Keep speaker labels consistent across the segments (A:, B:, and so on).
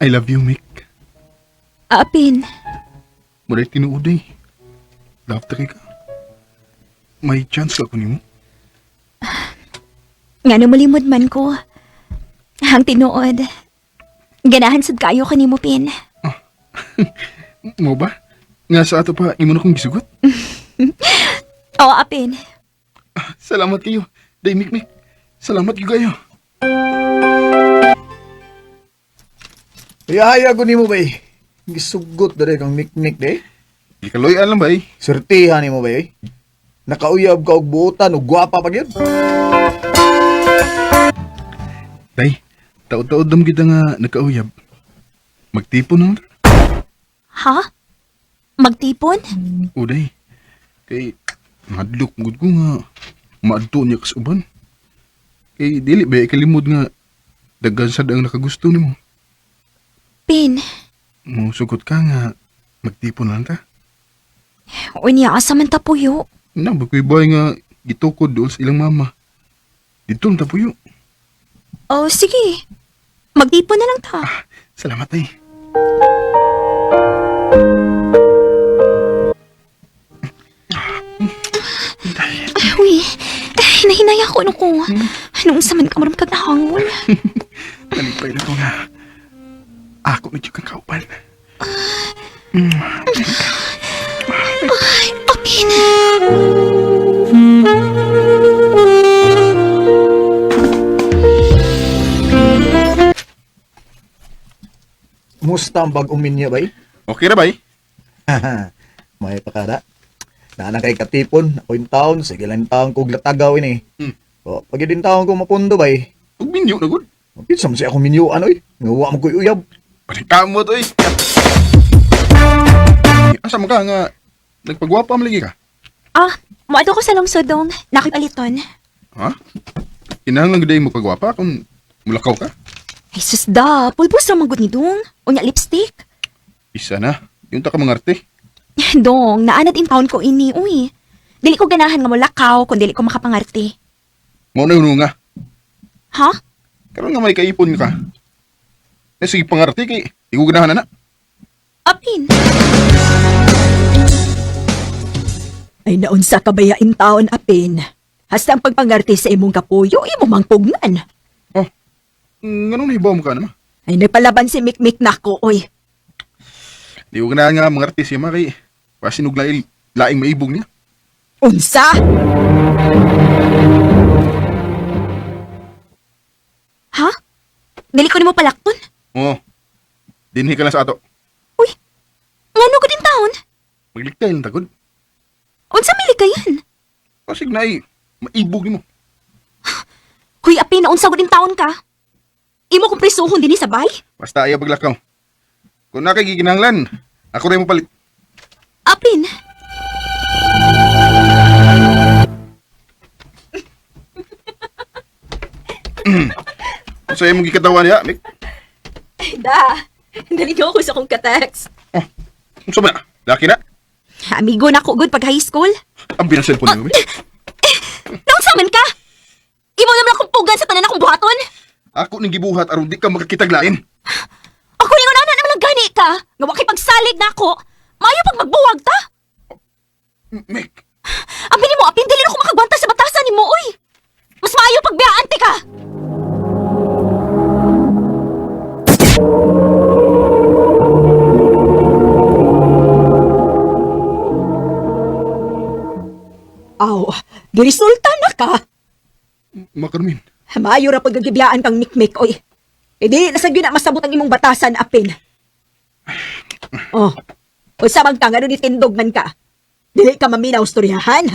A: I love you, Mick.
B: Apin,
A: Muray tinuod eh. Love ta kay ka. May chance ka ko nimo.
B: nga malimod man ko. Ang tinuod. Ganahan sad kayo kanimo, Pin.
A: Mo ba? Nga sa ato pa, imo na kong gisugot.
B: Oo, Apin.
A: Salamat kayo. Day, Mick, Mick. Salamat gyud kayo.
C: Ihaya ko nimo bay. Gisugot dere kang mikmik de.
A: Gikaloy lang ba eh.
C: Surtihan nimo bay. Nakauyab ka og buotan og gwapa pa gyud.
A: Day, taod-taod dam kita nga nagkauyab. Magtipon na lang.
B: Ha? Magtipon?
A: Uday, kay madlok gud ko nga maadto niya kas uban. Kay dili ba ikalimod nga daghan sad ang nakagusto nimo.
B: Pin,
A: Mosugot ka nga magtipon na lang ta.
B: unya asa man ta puyo.
A: Na ba ko'y boy nga gitukod dool sa ilang mama. Dito na ta puyo.
B: Oh, sige. Magtipon na lang ta.
A: Salamat ay.
B: Ay, uy. Ay, hinahinay ako ano ko. Anong sa man ka maram kag nahangol.
A: Nalipay na ko nga. Ako na jud kang kauban.
B: Ay, Apin.
C: Musta ang bag-ong minya bay?
A: Okay ra bay?
C: May pakada. Naana kay katipon, ako yung taon, sige lang taon kog latagaw ini. O, pag yun taon ko mapundo bay.
A: Ug minyo na gud.
C: Kinsa man siya akong minyuan oy. Nga wa man ko'y uyab.
A: Panikamot oy. Asa man ka nga nagpagwapa man lagi ka?
B: Ah, moadto ko sa lungsod dong. Nakipaliton.
A: Ha? Kinahanglan gud mo pagwapa kung mulakaw ka?
B: Ay, sus da. Pulbos ra man gud ni dong. Unya lipstick.
A: Isa na. Yung ta ka mangarte.
B: Dong, naanad in town ko ini, uy. Dili ko ganahan nga molakaw kung dili ko makapangarte.
A: Mao na yun nga.
B: Ha?
A: Karon nga may kaipon ka. Na sige pangarte kay di ko ganahan na.
B: Apin.
D: Ay naunsa ka baya in taon apin. Hasta ang pagpangarte sa imong kapuyo, imo mang pugnan.
A: Oh. Nganong nahibaw mo ka naman?
D: Ay nagpalaban si Mikmik nako, oy.
A: Di ko ganahan nga mangarte siya ma kay pasin og laing laing maibog niya.
D: Unsa?
B: Ha? Dili ko nimo palakton?
A: Oh. Dinhi ka lang sa ato.
B: Uy, ngano ko din taon?
A: Magliktay lang tagod.
B: Unsa may likayan?
A: Pasig na ay maibog nimo.
B: Huy, apin, unsa ko din taon ka? Imo kong prisuhon dinhi sa bay?
A: Basta ayaw paglakaw. Kung na kay giginahanglan, ako rin mo palit.
B: Apin.
A: Sa imong gikatawa niya, Mik.
D: Ay da, dali ko sa akong ka-text.
A: Oh. Unsa ba na? Laki na.
B: Amigo na ko good pag high school.
A: Ang binang cellphone niyo, Mik.
B: Naunsa man ka? Imo naman akong pugan sa tanan akong buhaton?
A: Ako ning gibuhat aron di ka makakitag lain.
B: Ako ningon ana naman lang gani ka. Nga wa kay pagsalig nako. Maayo pag magbuwag ta.
A: Mik,
B: Apin nimo, apin dili na ko makagwanta sa batasan nimo, oy. Mas maayo pag biyaan ti ka.
D: Aw, giresulta na ka.
A: Makarmin.
D: Maayo ra pagkagibiyaan kang Mikmik, oy. E di, nasa gyud na masabot ang imong batasan, apin. Oh, unsa man ka, ngano ni tindog man ka? Dili ka maminaw storyahan.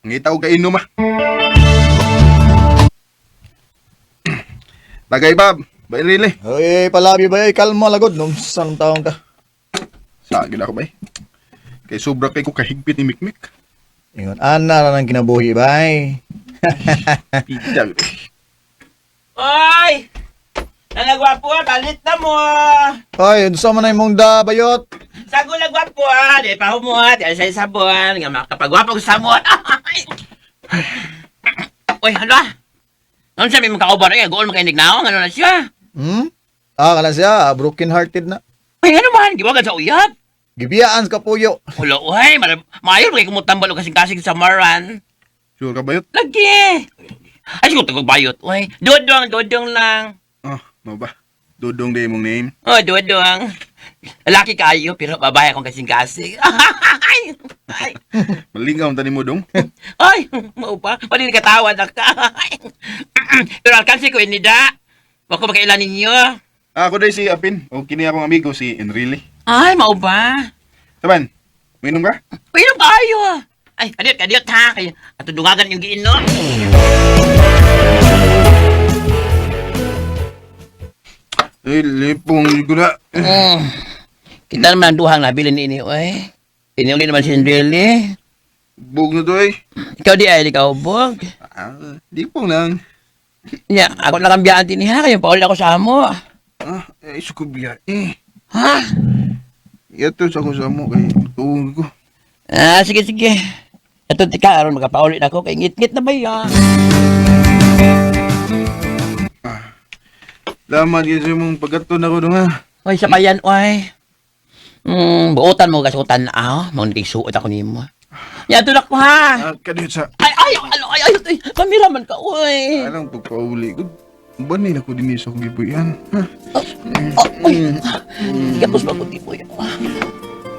A: Ngita og kainom ah. Tagay bab, bailili.
C: Oy, palabi bay, kalma lagod nung san taon ka.
A: Sa gid ako bay. Kay sobra kay ko kahigpit ni Mikmik.
C: Ingon ana ra nang kinabuhi bay.
A: Pida.
E: Oy! Nalagwapo ah, palit na mo ah.
C: Oy, unsa man na imong da bayot?
E: Sago lagwapo ah, di pa mo ah, di sa sabon, nga makapagwapo ko sa mo. Oy, hala. Ano sabi mo kauban eh, gool makainig na ako, ano na siya?
C: Hmm? Ah, kana siya, broken hearted na.
E: Ay, ano man, giwagan sa uyab.
C: Gibiyaan sa kapuyo.
E: Wala, uy, maayo ba kayo kumutambal o kasing-kasing sa maran?
A: Sure ka bayot?
E: Lagi! Ay, siguro tagog bayot, uy. Dodong, dodong lang.
A: Ah, mao ba? Dudong day mong name.
E: Oh, dodong. Laki kayo, pero babae akong kasing-kasing. Ay, ay,
A: Malingaw ang tani mo dong.
E: ay, mao pa. Pwede katawa na ka. Ay. Pero alkansi ko inida. Wako makailan ninyo.
A: Ah, ako day si Apin. O kini akong amigo si Enrile.
E: Ay, mao ba?
A: Taban, minom ka?
E: Uy, inom kayo ah. Ay, kadiyot, kadiyot ha. Kaya, ato dungagan yung giinom.
A: Ay, lipong gula.
E: Mm. Kita naman ang duhang nabili ni ini, oy. Ini uli naman si Enrile.
A: Bug na to eh.
E: Ikaw di ay, di ka hubog.
A: Ah, lipong lang.
E: Nya, ako lang ang biyaan din ha, kaya pauli ako sa amo.
A: Ah, eh, sukubiya eh.
E: Ha?
A: Ito sa ako sa mo kay tuong ko.
E: Ah, sige, sige. Ito, tika, aron makapauli na ako. Kay ngit-ngit na ba yan?
A: Laman gyud sa imong pagkaton ako dong ha.
E: Oy, sa kayan, oy. Buotan mo kasutan na, ah. Mga naging suot ako nimo. Nya, ito na ko, ha?
A: Ah, kadiyot sa
E: Ay, ay, ay, ay, ay, ay, kamera man ka, oy.
A: alang pagpauli ko. Banay na ko din sa akong gibuyan. Ha?
E: Oh, oy. Hikakos pa ko di mo yan.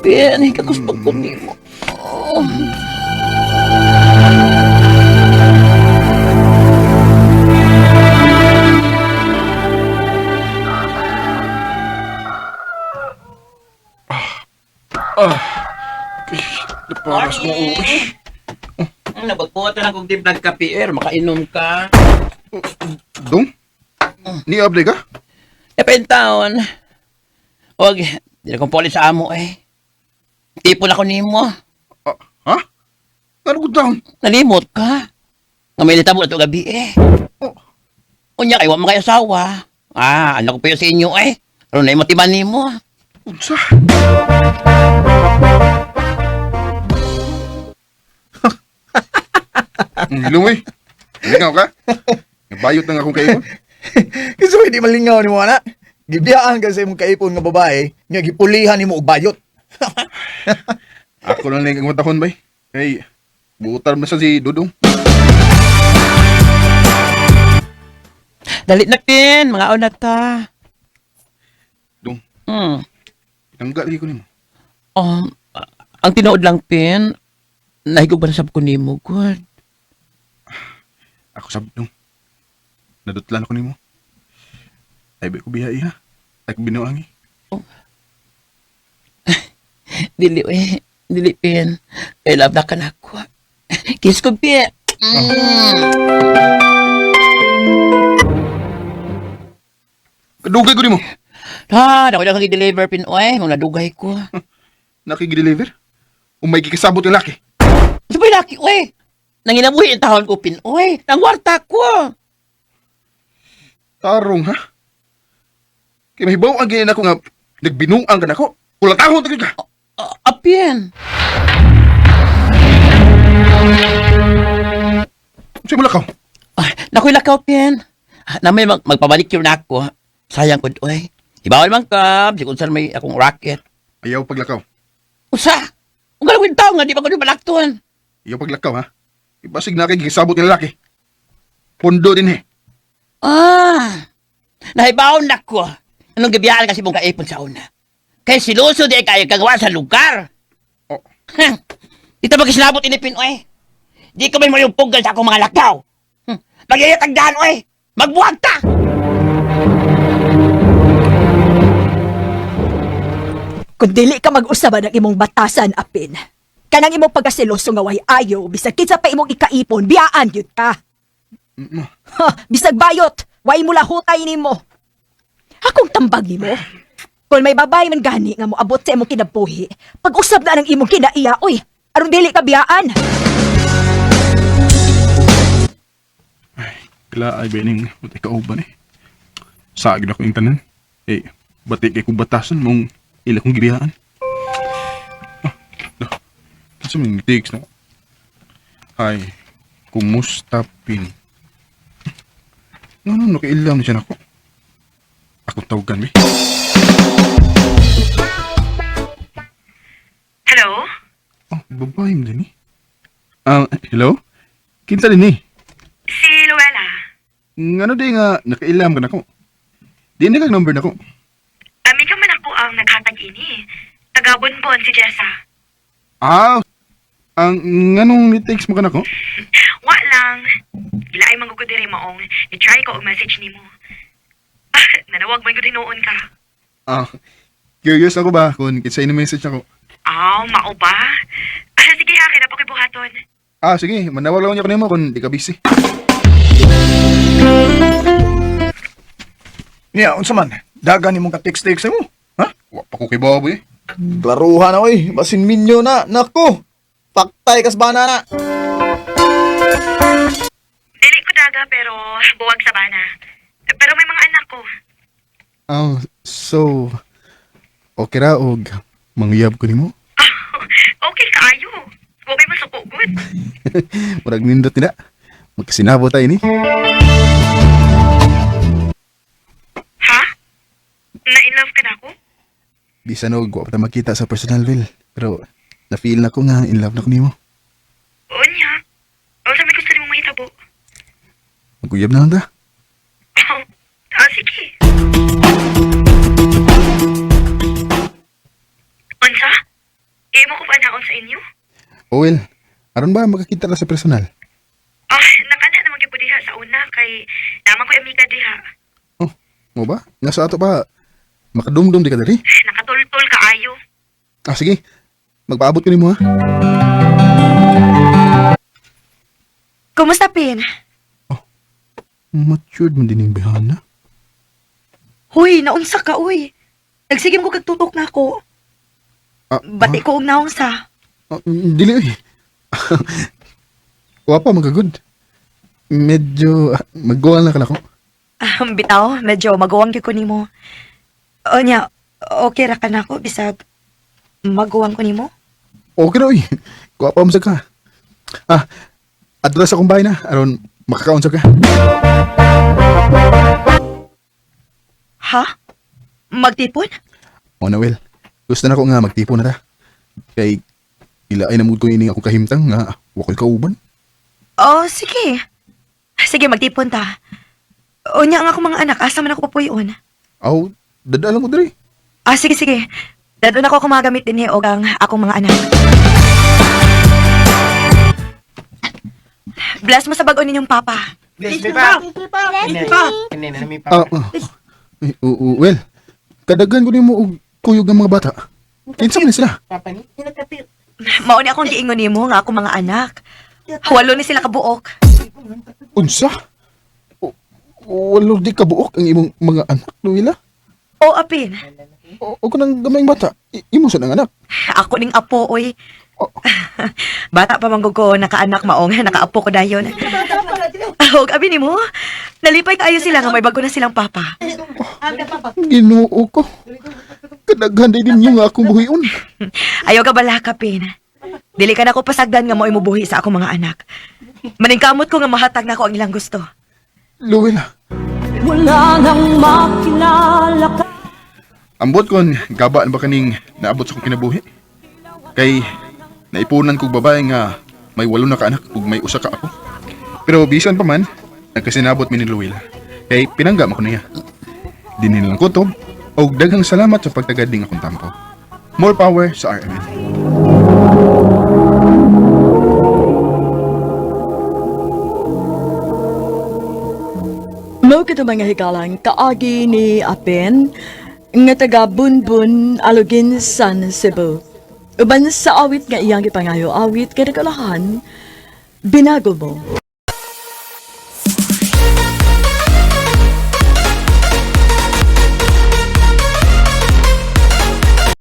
E: Pian, hikakos pa ko nimo. Oh.
A: Naparas ko. Uy.
E: Nabagputo na kong timplag kape, er. Makainom ka.
A: Dong? Ni abli ka?
E: E, taon. Huwag, di na kong poli sa amo, eh. Tipon ako nimo.
A: Ah, ha? Ano ko down?
E: Nalimot ka. Nga may nitabo na ito gabi, eh.
A: Oh,
E: Unya, kay wa man kayo asawa. Ah, anak ko pa yun sa inyo, eh. Aron na yung matiman nimo.
A: unsa? Lumoy. Lingaw ka? Nabayot na nga akong kayo.
C: Kasi hindi malingaw nimo ana. Gibiyaan ka sa imong kaipon nga babae, nga gipulihan nimo og bayot.
A: Ako lang lang ang matahon, bay. Kay, butar na sa si Dudong.
E: Dali na, Pin. Mga una ta.
A: Dong, tinangga lagi ko nimo.
E: Um, ang tinuod lang, Pin, nahigog ba na sab ko nimo, good.
A: Ako sab dong. Nadutlan ako nimo. Ay, ba ko biyai ha? Ay, ko binuangi.
E: Dili, eh. Dili, Pin. Kay love na ka na ako. Kiss ko, Pin.
A: Kadugay ko nimo.
E: Ha, dako na kang i-deliver, Pin. Oy, mga nadugay ko.
A: Nakig-deliver. Umay kikasabot yung laki.
E: Ano ba laki, oy? Nanginabuhi ang tahon ko, Pin. Oy, nangwarta ko.
A: Tarong ha? Kay mahibaw ang ginin ako nga nagbinuang ka nako. Kulatahon ta gyud ka.
E: Ah, Pin.
A: Unsay mo lakaw?
E: Ay, nakoy lakaw, Pin. Ah, na may magpabalik yun ako. Sayang ko, oy. Ibawal man ka, bisag unsa may akong racket.
A: Ayaw paglakaw.
E: Usa! Ang galawin tao nga, di ba ko di balakton?
A: Ayaw paglakaw ha. Ibasig na kay gikasabot ng lalaki. Pondo din eh.
E: Ah! Nahibaon na ko. Anong gabiyaan kasi mong kaipon sa una? Kay siluso di kayo kagawa sa lugar.
A: Oh,
E: Ha! Dito ba kislabot inipin, oy? Di ko may mayugpugan sa akong mga lakaw. Magyayatagdaan, oy! Magbuwag ta!
D: Kung dili ka mag-usaban ang imong batasan, apin. Kanang imong pagkaseloso nga way ayo, bisag kinsa pa imong ikaipon, biyaan gyud ka. Ha, bisag bayot, way mo lahutay nimo. Akong tambag nimo. Kung may babae man gani nga moabot sa imong kinabuhi, pag-usab na ang imong kinaiya, oy, aron dili ka biyaan.
A: kla ay bening matay kauban eh. Saagid ako yung tanan. Eh, bati kay kong batasan mong ila kong gibiyaan. Ah, dah. Kinsa may text na? Hi, kumusta pin? No, no, nakailam na siya nako. Akong tawagan, be.
F: Hello?
A: Oh, babae mo din eh. Ah, hello? Kinsa din eh?
F: Si Luella.
A: Ngano di nga nakailam ka nako? Di na kag number nako.
F: Amiga man ako ang naghatag ini. Taga Bonbon si Jessa.
A: Ah, ang nganong ni-text mo ka nako?
F: Wa lang. Gilaay man gud ko diri maong ni-try ko og message nimo. Ah, nanawag man gud hinuon ka.
A: Ah, curious ako ba kung kinsa ni message ako.
F: Aw, mao ba? Ah, sige ha, kay na buhaton.
A: Ah, sige, manawag lang niya kanimo kung di ka busy.
C: Niya, unsa man? Dagan nimong ka text-text mo. Ha?
A: Wa pa ko kay Bobo eh.
C: Klaruhan na oy, basin minyo na. Nako. Paktay kas bana na.
F: Dili ko daga pero buwag sa bana. Pero may mga anak ko.
A: Ah, so okay ra og mangyab ko nimo.
F: Okay kaayo. Wa may masuko gud.
A: Murag nindot nila. Magkasinabo tayo ni.
F: Ha? Na in love ka na ako?
A: Bisan og wa pa ta magkita sa personal will. Pero na-feel na ko nga in love na ko nimo.
F: Unya. O sa may gusto nimo mahitabo.
A: Maguyab na lang ta.
F: Oh, ah, sige. Unsa? Imo ko pa sa inyo?
A: Oh well, aron ba makakita na sa personal?
F: Ah, nakana naman gyud ko diha sa una kay naman ko'y amiga diha.
A: Oh, mo ba? Nga sa ato ba makadumdum di ka diri?
F: Nakatultol kaayo.
A: Ah, sige. Magpaabot ko nimo ha.
B: Kumusta, Pin?
A: Matured man din yung bihana.
D: Huy, naunsa ka, uy. Nagsigim ko kagtutok na ako.
A: Ah,
D: Bati ko og naong sa.
A: ah, dili oy. Wa pa magagod. Medyo magguwal na ka nako.
D: Ah, bitaw, medyo maguwang gyud ko nimo. Onya, okay ra ka nako bisag maguwang ko nimo.
A: Okay ra oy. Kuha pa mo sa ka. Ah, address akong bahay na aron makakaon sa ka.
D: Ha? Magtipon?
A: O na well. Gusto na ko nga magtipon na ta. Kay ila ay namud ko ini akong kahimtang nga wa ko'y kauban.
D: Oh, sige. Sige, magtipon ta. Unya ang akong mga anak, asa man ako papuyon?
A: Aw, dadala ko diri.
D: Ah, sige, sige. Dadon ako akong mga gamit dinhi og ang akong mga anak. Bless mo sa bag-o ninyong papa.
G: Bless me pa.
A: Ah, ah. Ay, oo, well. Kadagan ko nimo og kuyog ng mga bata. Kinsa man ni sila?
D: Mao ni akong giingon nimo nga akong mga anak. Walo ni sila kabuok.
A: Unsa? O, walo di kabuok ang imong mga anak, Luila.
D: O apin,
A: O, o kanang gamayng bata, imo sa nang anak.
D: ako ning apo oy.
A: Oh.
D: Bata pa man gud ko nakaanak maong nakaapo ko dayon. Og abi nimo, nalipay kaayo sila nga may bago na silang papa.
A: Ginoo ko. Kadaghan din ninyo nga akong buhion.
D: Ayaw ka bala kapin. Dili ka na ko pasagdan nga mo'y mubuhi sa akong mga anak. Maningkamot ko nga mahatag na ko ang ilang gusto.
A: Luila.
H: Wala nang makilala ka.
A: Ambot kon gaba na ba kaning naabot sa akong kinabuhi? Kay naipunan kog babae nga may walo na ka anak ug may usa ka apo. Pero bisan pa man, nagkasinabot mi ni Luila. Kay pinangga man ko niya. Di nilang kutob og daghang salamat sa pagtagad ning akong tampo. More power sa RMN.
H: Mao kito mga higalang kaagi ni Apen nga taga Bunbun, Alugin, San Cebu. Uban sa awit nga iyang gipangayo awit kay nagkalahan, binago mo.